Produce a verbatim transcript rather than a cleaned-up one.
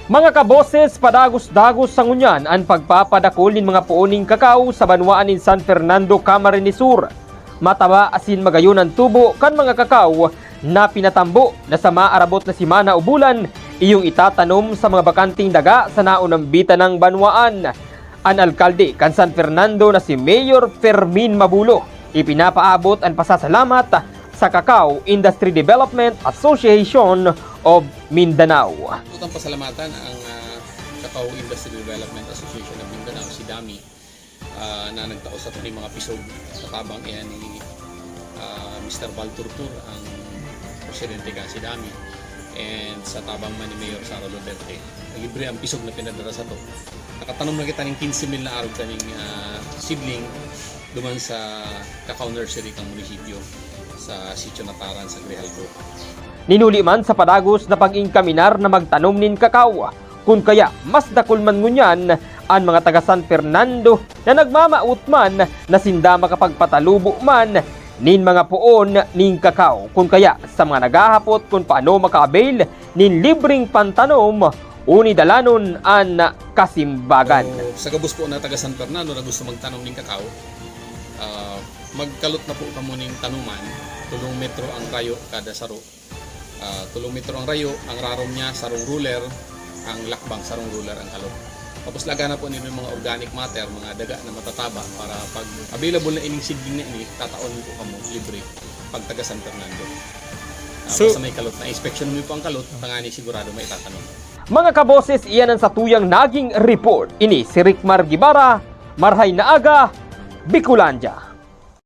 Mga kaboses, padagos-dagos sa ngunyan an pagpapadakul nin mga puon nin kakao sa banwaan nin San Fernando, Camarines Sur. Mataba asin magayon an tubo kan mga kakao na pinatambo na sa maarabot na semana o bulan, iyong itatanom sa mga bakanteng daga sa naunambitan nang banwaan. An alkalde kan San Fernando na si Mayor Fermin Mabulo, ipinapaabot an pasasalamat sa Cacao Industry Development Association of Mindanao. Utang pasalamatan ang, ah, Cacao Industry Development Association of Mindanao, si dami, ah, na nagtao sa mga pisog sa tabang iyan ni, ah, Mister Val Turtur, ang presidente kan si dami, and sa tabang man ni Mayor Sara Duterte. Libre ang pisog na pinadara sa to. Nakatanom na kita ning quince mil na arog kaning, ah, seedling duman sa Cacao Nursery kan munisipyo sa Sitio Nataran sa Grijalbo. Nin huli man sa padagos na pag-ingkaminar na magtanom nin kakao, kun kaya mas dakul man ngunyan an mga taga San Fernando na nagmamawot man na sinda makapagpatalubo man nin mga poon nin kakao, kun kaya sa mga naghahapot kun paano maka-avail nin libreng pantanom o ni dalanon an kasimbagan. So, sa gabos po na taga San Fernando na gusto magtanom ning kakao, ah, magkalot na po kamo ning tanuman, tolong metro ang rayo kada saro. Ah, tolong metro ang rayo, ang rarom niya, sarong ruler, ang lakbang, sarong ruler ang kalot. Tapos laga na po ninyo yung mga organic matter, mga daga na matataba para pag available na ining seedling na ini, tataon po kamo libre pag taga San Fernando. Ah, So, basta may kalot na, inspeksyon mo po ang kalot, tangani sigurado may itatanom. Mga kaboses, iyan ang satuyang naging report. Ini si Rickmar Guevara, Marhay na Aga, Bicolandia.